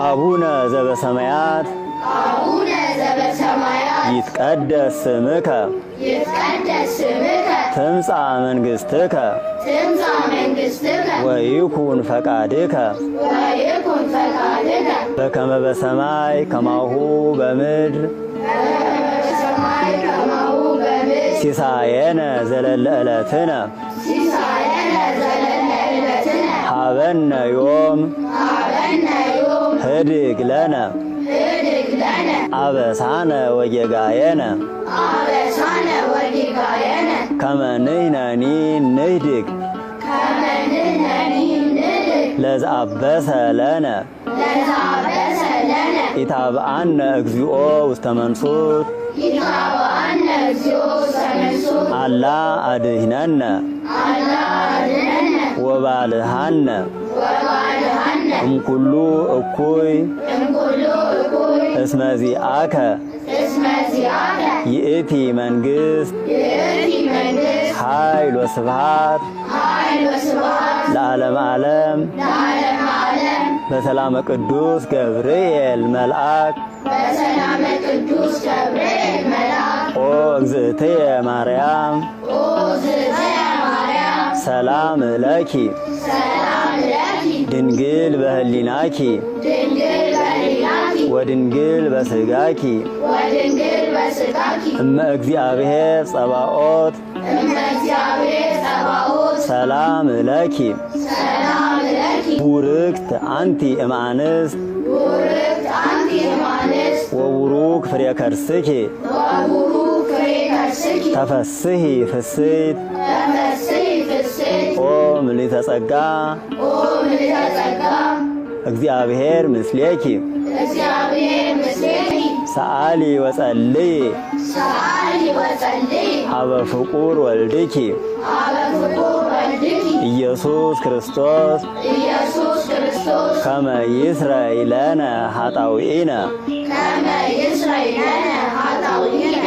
አቡነ ዘበሰማያት አቡነ ዘበሰማያት ይትቀደስ ስምከ ይትቀደስ ስምከ ትምጻእ መንግሥትከ ትምጻእ መንግሥትከ ወይኩን ፈቃድከ ወይኩን ፈቃድከ በከመ በሰማይ ከማሁ በምድር በሰማይ ከማሁ በምድር ሲሳየነ ዘለለ ዕለትነ ሲሳየነ ዘለለ ዕለትነ ሀበነ ዮም ሀበነ ዮም ህድግ ለነ ህድግ ለነ አበሳነ ወጌጋየነ አበሳነ ወጌጋየነ ከመ ንሕነኒ ንህድግ ከመ ንሕነኒ ንህድግ ለዘአበሰ ለነ ለዘአበሰ ለነ ኢታብአነ እግዚኦ ውስተ መንሱት ኢታብአነ እግዚኦ ውስተ መንሱት አላ አድኅነነ አላ አድኅነነ ወባልሃነ ወባልሃነ እምኩሉ እኩይ እምኩሉ እኩይ እስመ ዚአከ እስመ ዚአከ ይእቲ መንግሥት ይእቲ መንግሥት ኃይል ወስብሃት ኃይል ወስብሃት ለዓለመ ዓለም ለዓለመ ዓለም። በሰላመ ቅዱስ ገብርኤል መልአክ በሰላመ ቅዱስ ገብርኤል መልአክ ኦ እግዝእትየ ማርያም ኦ እግዝእትየ ማርያም ሰላም ለኪ ሰላም ለኪ ድንግል በህሊናኪ ድንግል በሕሊናኪ ወድንግል በስጋኪ ወድንግል በሥጋኪ እመ እግዚአብሔር ጸባኦት እመ እግዚአብሔር ጸባኦት ሰላም ለኪ ሰላም ለኪ ቡርክት አንቲ እምአንስት ቡርክት አንቲ እምአንስት ወቡሩክ ፍሬ ከርስኪ ወቡሩክ ፍሬ ከርስኪ ተፈስሂ ፍስሕት ተፈሥሒ ፍስሕት ኦ ምልዕተ ጸጋ ኦ ምልዕተ ጸጋ እግዚአብሔር ምስሌኪ እግዚአብሔር ምስሌኪ ሰአሊ ወጸልይ ሰአሊ ወጸልይ ሀበ ፍቁር ወልድኪ ሀበ ፍቁር ወልድኪ ኢየሱስ ክርስቶስ ኢየሱስ ክርስቶስ ከመ ይስረይ ለነ ኃጣውኢነ ከመ ይስረይ ለነ ኃጣውኢነ።